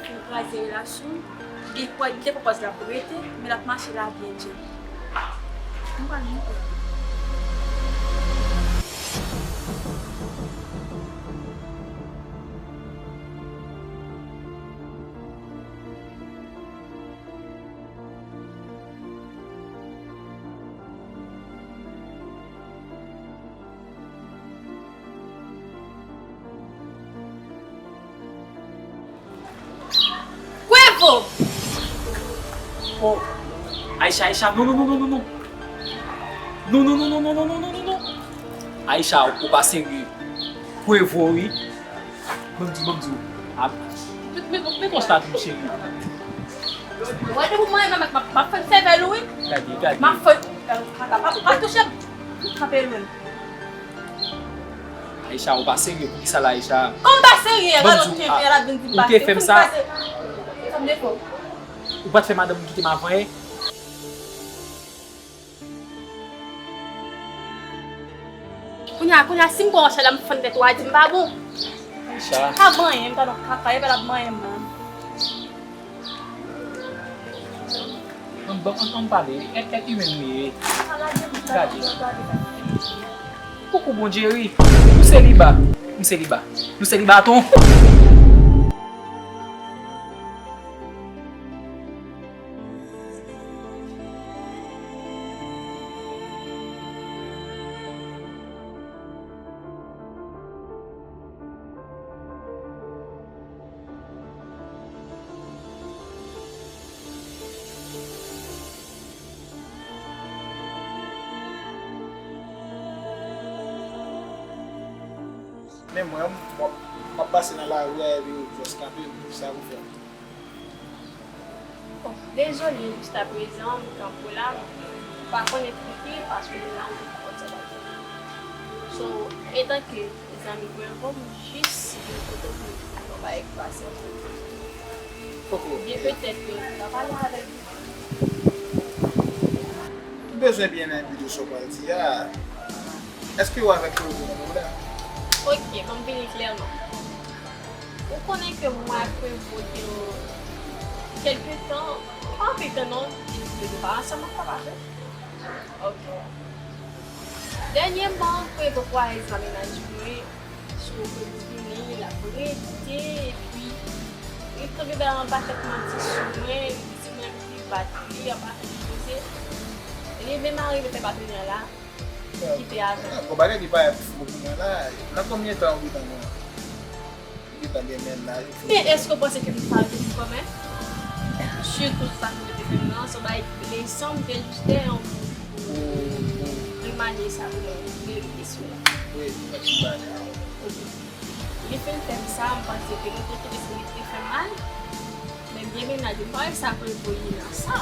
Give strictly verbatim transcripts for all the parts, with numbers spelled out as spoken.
Li kraze relasyon, li kwè, li te pwopòz l ap rete, men l ap mache la byen djèl. M pral montre. Kwevo! Oh, Aïcha, Aïcha, non, non, non, non, non, non. Non, non, non, non, non, non, non, non, non, non. Aïcha, ou, ou pa serye. Kwevo, wi. Ban m di, ban m di w. A, met, met, met yon statut, cheri. Wè, depi mwen, m, m, m, m ap fè m sèvèl ou, wi. Gade, gade. M ap fè, pa, pa, pa, pa touche m. Kanpe lwen. Aïcha, ou pa serye. Poukisa la, Aïcha? Kòm pa serye, gade lòt kenbe, l ap vin di m pa serye. Ou te fè m sa. Ou pa t fè madanm ou kite m avan, en? Kounye a, kounye a, si m pran yon chalè, m fann tèt ou a di m pa bon. Aïcha. Pa bon, anyen, m pa nan kaka, e pa l ap manyen m nan. Ann, bon, ann, ann pale, èt, èt imèn li ye. Gade. Koukou bon Jerry. Nou seliba. M seliba. Nou seliba tou. Men mwen, m ap, m ap pase nan lari a, epi yo jis kanpe m, sa pou fè. Bon, dezole, jiskaprezan, m kanpe la, m pa konn eksplike, paske m la, m pa konn sa m ap fè. So, etanke zanmi Kwevo, m jis vin kote w pou m di w yon bagay ki pase antre nou. Ok. Byen petèt ke m ta pale avèk ou. Ou bezwen byen enpite sa w pral di a. Èske w avèk Kwevo nan moman la? Ok, ban m vini klèman. Ou konnen ke mwen ak Kwevo gen kèlke tan, pa anpil tan non, nou de pa ansanm ansanm avè. Ok. Dènyèman, Kwevo kwaze mennaj mwen, sou ke li vini, l ap rete, epi li tonbe bay yon pakèt manti sou mwen, li di mwen li bat li, yon pakèt koze. Li menm arive fè patnè la, li kite avè l. Bon, bagay li parèt fou pou mwen la. Nan konbyen tan ou gentan gen? Li gentan gen mennaj, li fini. Men èske w panse ke m ta vin kanmenm? Sitou sa nou te fè nan, se yon bagay ki blese m, m te jis te yon pou, pou, pou remanye sa pou mwen, pou mwen rete sou la. Wi, mwen ti bagay. Ok. Li fin fè m sa, m panse ke nou te kite se li ki te fè m mal. Men byen mennaj, m pa wè sa pou l voye nan sa.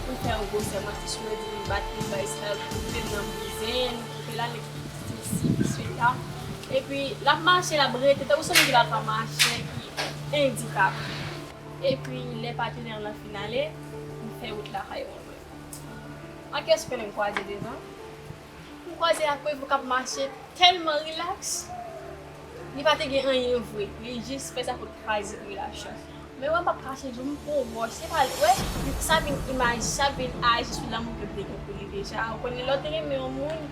Pou fè yon gwosè manti sou mwen, di m bat li, bay sa, koupe m nan bouzen, koupe la, li se si, se ta. Epi, l ap mache, l ap rete, tankou se yon moun ki pa ka mache, ki endikape. Epi, lè patnè an fin ale, m fè wout lakay mwen. An kèsyon konnen m kwaze devan. M kwaze ak Kwevo k ap mache tèlman rilaks. Li pa te gen anyen vre. Li jis fè sa pou l kraze relasyon. Men wè, m p ap kache di w, m pran wòch. Se pa, wè, sa vin imaj, sa vin aji sou lanmou ke m te gen pou li deja. Ou konnen lè w te renmen yon moun,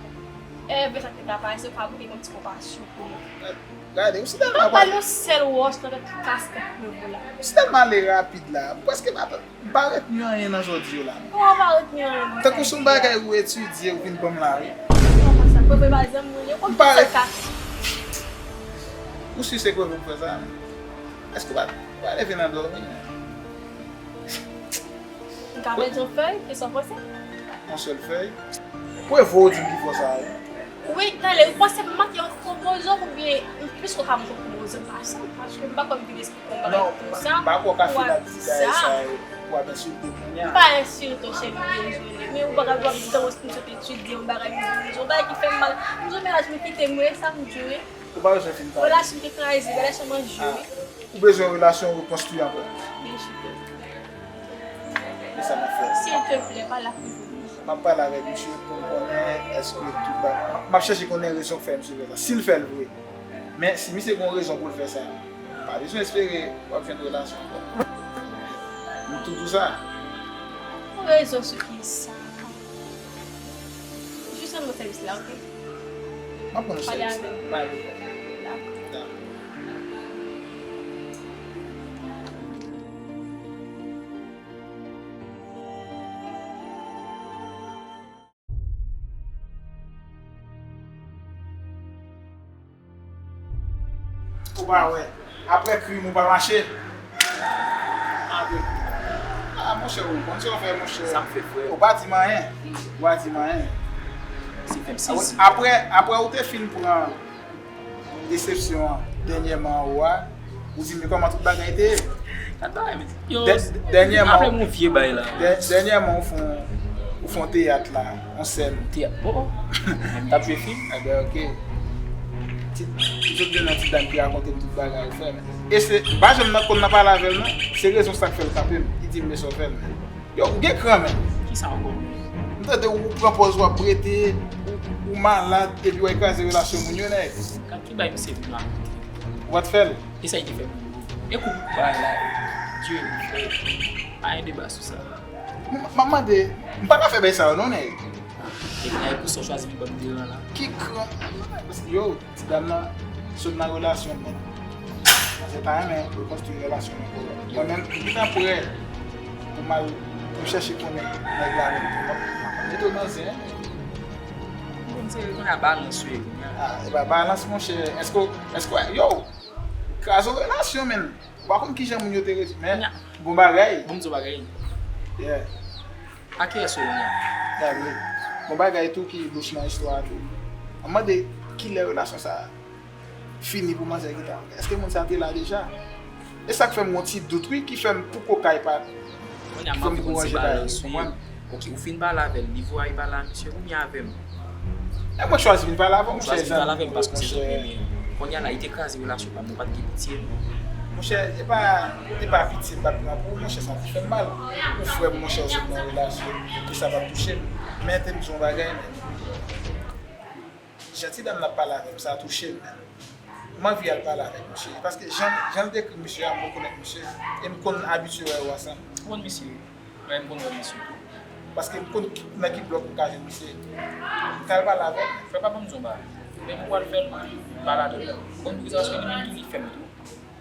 e, vre sa k te ka pase, ou ka gen yon ti konpasyon pou li. Gade, ou si tèlman. M ap ba l yon sèl wòch nan tout kaskèt Kwevo la. Ou si tèlman ale rapid la. M prèske pa tann. M pa retni anyen nan sa w di yo la. Kòman w pa retni anyen nan sa m di yo la? Tankou se yon bagay ou etidye, ou vin ban m la, wi. Kòman sa? Kwevo pa zanmi mwen, yo konn tout sa l ka fè. Ou si se Kwevo k fè sa? Èske w pa, w pa leve nan dòmi? M ka pèdi yon fèy, kisa w panse? Yon sèl fèy? Kwevo w di m ki fè w sa, wi. Wi, talè, ou panse m manke yon kwomozob oubyen m plis wè pa m gen kwomozob pase w, paske m pa kwè m vin eksplike w bagay konsa. M pa kwè w ka fin ap di bagay sa yo pou w ap ensilte moun nan. M pa ensilte w, cheri, dezole. Men yon bagay w ap di tankou si m sot etidye, yon bagay m di w, yon bagay ki fè m mal. M di w mennaj mwen kite m, wi, sa m di w, wi. Ou pa bezwen fin pale. Relasyon te kraze, relasyon manje, wi. Ou bezwen relasyon rekonstwi ankò. Byen, cheri. E sa m ap fè. Silteplè, pale ak mwen. M ap pale avèk misye pou m konnen èske tout bagay. M ap, m ap chèche konnen rezon k fè misye fè sa. Si l fè l vre. Men, si misye gen yon rezon pou l fè sa, Pa bezwen espere w ap jwenn relasyon ankò. M tou di w sa. Ou rezon sou ki sa? Jis rann mwen sèvis la, oke? M ap rann w sèvis la. Pale avè m. Dakò. Dakò. Ou pa wè. Apre krim ou pa mache. Apre krim. Ah, monchè, ou konn sa w fè, monchè. Sa m fè, frè? Ou pa di m anyen. Ou pa di m anyen. Se fè m sezi. Apre, apre ou te fin pran desepsyon an dènyèman ou a, ou di m kòman tout bagay te ye. Gad bagay, mesye. Yo, dènyèman, aple m yon vye bay la. Dènyèman, ou fè yon, ou fè yon teyat la, yon sèn. Teyat? Oh, oh. M t ap jwe fim. Ebyen, oke. Ti, ti sot gen yon ti dam ki rakonte m tout bagay ou fè, men. E se, m pa janm nan konn nan pale avè l, non. Se rezon sa k fè l kanpe m. Li di m, men sa w fè l, men. Yo, ou gen kran, men. Kisa ankò? M tande ou pran pòz w ap rete, ou, ou malad, epi w al kraze relasyon moun yo, nèg. Gad ki bay misye vin rakonte. Ou pa t fè l? Kisa li te fè pou ou? E kou bay la, Dye, pa gen deba sou sa. M, m ap mande, m pa ka fè bay sa yo, non, nèg. E, e pou sa w chwazi vin ban m deran la. Ki kran? Yo, ti dam nan sot nan relasyon, men. Manzè pa renmen rekonstwi relasyon ankò. Mwen menm, m gentan prè pou m al, pou m chèche konnen nèg la menm tou. M ap mete w nan zen. Bon, se kounye a balans, wi, kounye a. Ah, e pa balans, monchè. Èske, èske, yo, kraze yon relasyon, menn. Ou pa konn kijan moun yo te rete, men gon bagay. Bon, m di w bagay. Yeah. A ki lè sou la? Gade, gon bagay tou ki louch nan istwa a tou. Mwen mande kilè relasyon sa a fini pou manzè ki ta. Èske moun sa te la deja? E sa k fè m gon ti dout, wi, ki fè m poko kay pa. Kounye a m ap fè m konn se balans, wi. Konprann? Ok, ou fin pale avè l, li voye pale a misye, ou byen avè m? E mwen chwazi vin pale avè w, monchè, zanmi m, paske se zanmi m. Kounye a la, li te kraze relasyon pa m, ou pa t gen pitye. Monchè, e pa, e pa pitye m pa t pran pou ou, monchè, sa te fè m mal. Ou frè m, monchè, ou sot nan relasyon, pou sa pa t touche m. Men te m di yon bagay, men. Jan ti dam nan ap pale avè m, sa touche m, men. M anvi al pale avèk misye. Paske jan, jan l dekri misye a, m rekonèt misye. E m konn abitye wè yo ansanm. Ou konn misye? Mwen, m konn wè misye tou. Paske m konn ki, nan ki blòk m ka jwenn misye. M t al pale avè l. Frè, pa ban m di yon bagay. Menm ou pral fè l, pa ladan l. Bon, pou sa, paske li menm tou, li fè m tou.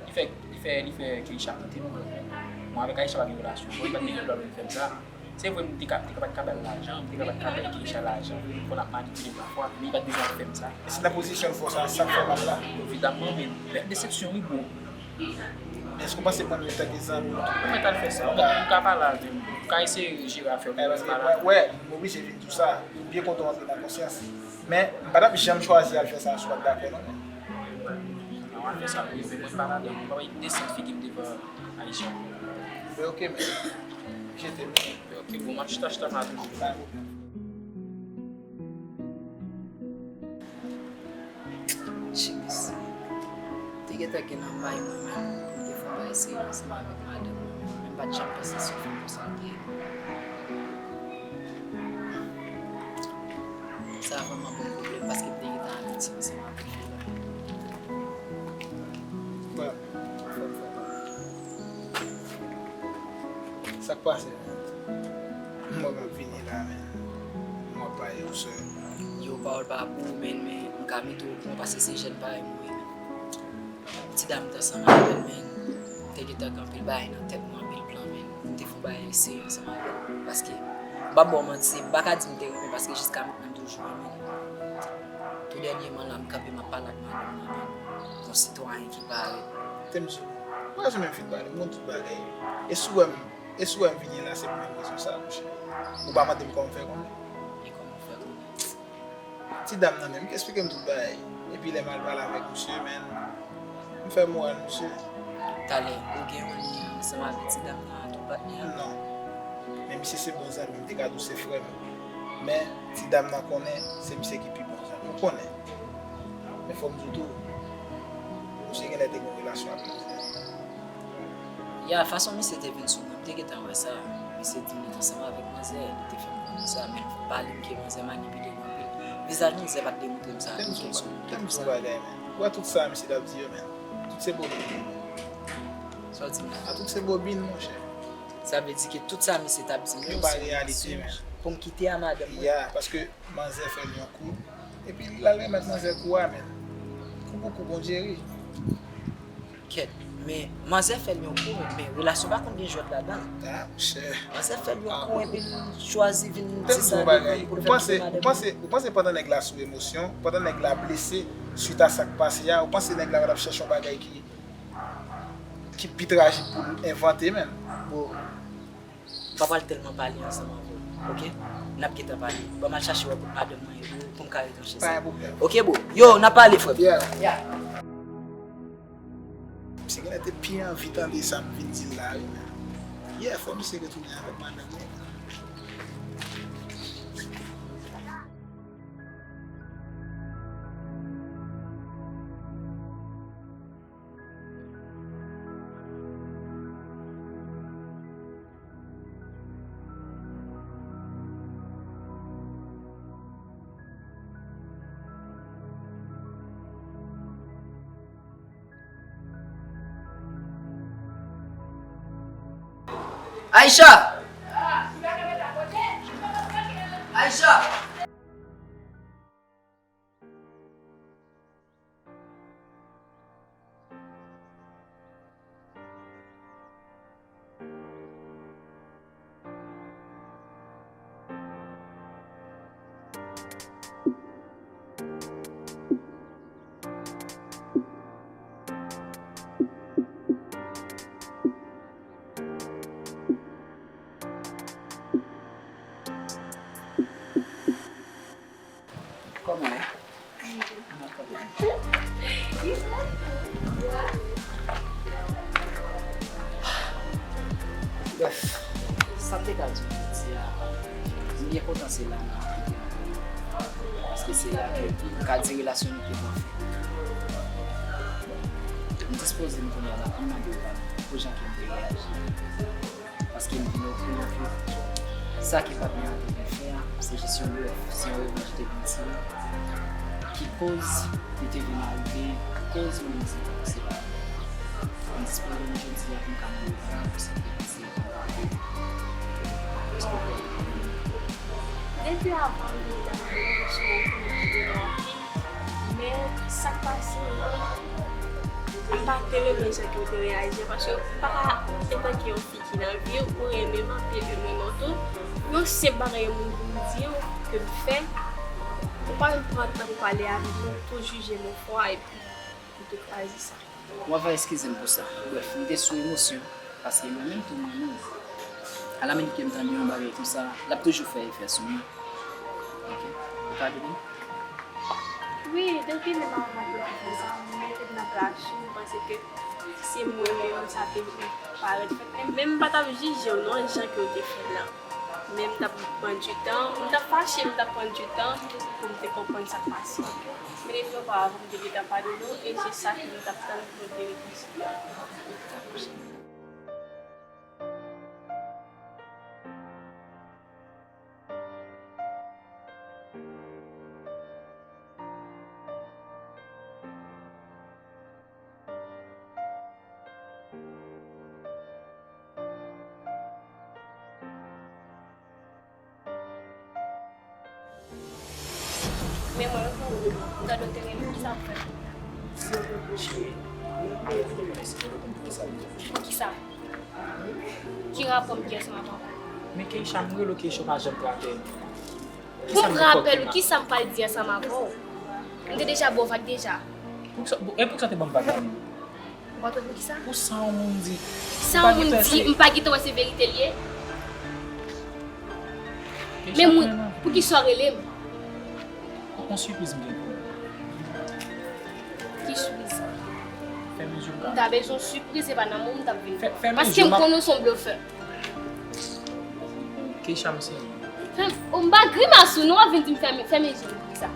Li fè, li fè, li fè Keisha kite m. Mwen avèk Aisha pa gen relasyon. Bon, li pa t gen pwoblèm fè m sa. Se vre, m te ka, m te ka pa t ka ba l lajan, m te ka pa t ka bay Keisha lajan. M konn ap manipile pafwa, men li pa t bezwen ap fè m sa. E se nan pozisyon l fè w sa, sa k fè w mal la? Evidamman, men bèl desepsyon, wi, bro. Men èske w panse mwen menm tanke zanmi w? Ou mèt al fè sa. Ou ka, ou ka pale avè m. Ou ka eseye jere afè w. Eh, paske, wè, wè, m oblije vin di w sa. M byen kontan w antre nan konsyans. Men, m pa t ap janm chwazi al fè sa si w pa t dakò, non, men. Nan w al fè sa, wi, men mwen pa ladan. Mwen pa bay desant figi m devan Ayisyen. Men ok, men. Jete, men. Men ok, bon, m ap chita, chita, m a toujou. Pa gen pwoblèm. Chris, te gentan gen nan may mwen menm pou m te fè yon bagay serye ansanm avèk madanm mwen menm. Men m pa t janm panse se yon fanm konsa l te ye. Sa vrèman ban m pwoblèm paske m te gentan abitye ansanm avèk li la. Frè m, frè m, frè m. Sa k pase, menn? Mwen m ap vini la, menn. Mwen ap pale w, sè. Yo, pawòl pa pou ou, menn, men m ka mete w okouran paske se jèn parèy mwen ye, menn. Ti dam te ansanm avè l, men m te gentan gen anpil bagay nan tèt mwen, anpil plan, men m te fè yon bagay serye ansanm avè l. Paske, m p ap ba w manti, m pa ka di m te renmen, paske jiska mentnan m toujou renmen l. Tou dènyèman la, m kanpe, m ap pale ak madanm mwen, men yon sitwayen ki parèt. Te m di w, ou pa janm fin pale, m konn tout bagay. E si w wè m, e si w wè m vini la, se pou menm rezon sa a, monchè. Ou pa mande m kòman m fè konnen. E kòman w fè konnen? Ti dam nan menm ki eksplike m tout bagay. Epi lè m al pale avèk misye, men, m fè moral misye. Talè, ou gen yon lyen ansanm avèk ti dam nan tou patnè a? Non. Men misye se bon zanmi m, m te ka di w se frè m. Men, ti dam nan konnen se misye ki pi bon zanmi m. Ou konnen. Men fò m di w tou, misye genlè te gen yon relasyon ak manzè. Ya, fason misye te vin sou mwen, m te gentan wè sa. Misye di m li t ansanm avèk manzè, li te fè m konnen sa, men pale m ke manzè manipile l anpil. Vizaj manzè pa t demontre m sa. Tèm di yon bagay, men. Ou wè tout sa misye t ap di yo, men. Tout se pwoblèm. Sa w di m la? A tout se bobin, monchè. Sa vle di ke tout sa misye t ap di m yo, se yon mansonj pou m kite a madanm mwen? Ya, paske manzè fè l yon kou. Epi l al remèt manzè kou a, men. Kou pou kou, Bondye ri. Kèt, men manzè fè l yon kou, men relasyon pa konn gen jwèt ladan l. Ah, monchè. Manzè fè l yon kou, epi l chwazi vin di sa de li pou l fè m kite madanm mwen. Ou panse pandan nèg la sou emosyon, pandan nèg la blese, swit a sa k pase a, ou panse nèg la pa t ap chèche yon bagay ki ki pi trajik pou l envante, menm. Bro, m pa pral tèlman pale ansanm avè w, oke? N ap gentan pale. Ban m al chache wè kot madanm mwen ye, bro, pou m ka retranche sa. Pa gen pwoblèm. Oke, bro. Yo, n ap pale, frè m. Yeah. Yeah. Misye genlè te pi anvi tande sa m vin di l la, wi, men. Yeah, fò misye retounen avèk madanm li. Aïcha! Aïcha! Kòman w ye? Brèf, sa m te ka di w jodi a, m byen kontan se la m ap kite nou. Paske se la ke m ka di relasyon nou te bon fè. M dispoze m kounye a la pou m mande w padon pou jan ke m te reyaji. Paske m vin ouvri yon fi. Sa ke patnè an te vin fè a, se jis yon blòf, se yon revanj li te vin tire. Ki koz li te vin arive, ki koz nou menm se pa nou separe. M dispoze m jodi a pou m ka mande w padon pou sa ki te pase. Èske w kwè? Depi avan m te nan relasyon an, m konnen m te renmen anpil. Men sa k pase, m pa te renmen jan ke w te reyaji a, paske ou pa ka, antanke yon fi ki nan vi w, ou renmen m anpil, ou renmen m tou. Yon senp bagay yon moun vin di w ke m fè, ou pa menm pran tan pou pale avèk mwen, ou tou jije m ofwa, epi ou tou kraze sa. W ava eskize m pou sa. Brèf, m te sou emosyon, paske mwen menm tou mwen menm, alaminit ke m tande yon bagay konsa, l ap toujou fè efè sou mwen. Oke? Ou padone m? Wi, depi menm avan ke w te fè sa, m mete m nan plas ou, m panse ke se mwen menm sa te parèt fèt. Men, men m pa t ap jije w non, jan ke w te fè l lan. Men m t ap pran di tan, m t ap fache, m t ap pran di tan pou m te konprann sa k pase. Men depi yon pa avan m te gentan padone w, e se sa ke m t ap tann pou nou te rekonsilye ankò. Men mwen, ou tande w te renmen, kisa w fè? Poukisa? Ki rapò m gen ansanm avè w? Men Keisha, m rele w Keisha, w pa janm pran apèl. Pou m pran apèl ou, kisa m pral di ansanm avè w? M te deja ba w vag deja. Poukisa, e poukisa w te ban m vag la menm? Ou pa konn poukisa? Pou sa yon moun di. Sa yon moun di, m pa gentan wè se verite l ye. Men mwen, poukisa w rele m? Yon sipriz m gen pou ou. Ki sipriz? Fèmen je w. M ta bezwen sipriz, se pa nan men w m t ap vin. Paske m konnen w se yon blofè. Keisha, m serye. Fè m, oh, m pa grimas ou non, w ap vin di m fèmen, fèmen je m, poukisa?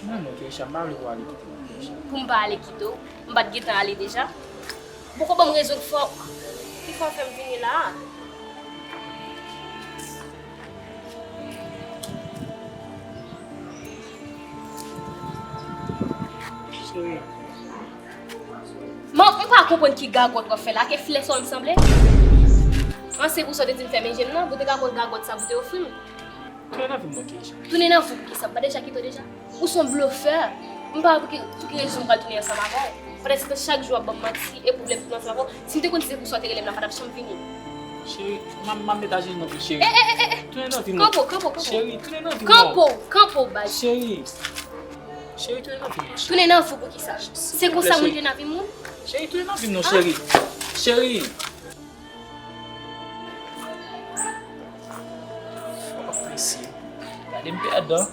Non, non, Keisha, m pa vle pou w ale kite mwen, Keisha. Pou m pa ale kite w? M pa t gentan ale deja? Ou poko ban m rezon ki fè w, ki fè w fè m vini la a. Cheri, Mwen pa konprann ki gagòt w ap fè la, ke flè sa w m sanble? An, se pou sa w te di m fèmen je m nan, pou w te ka pran gagòt sa pou w te ofri m. Tounen nan vi m non, Keisha. Tounen nan vi w pou kisa? M pa deja kite w deja? Ou se yon blofè. M pa wè pou ki, pou ki rezon m pral tounen ansanm avè w. Pandan se tan chak jou w ap ban m manti e pwoblèm tout ansanm avè w. Si m te konn se pou sa w te rele m la, m pa t ap janm vini. Cheri, m ap, m ap met ajenou nan vi w, cheri. Eh, eh, eh, eh, eh. Tounen nan vi m non. Kanpe w, kanpe w, kanpe w. Cheri, tounen nan vi m non. Kanpe w, kanpe w, baz. Cheri. Cheri, tounen nan vi m non, cheri. Tounen nan vi w pou kisa? Se konsa moun tounen nan vi moun? Cheri, tounen nan vi m non, cheri. Cheri. Fòk mesye. Gade m pèdan.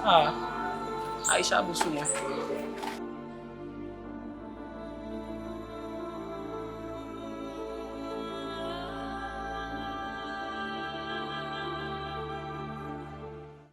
Ah. Aisha gou sou mwen.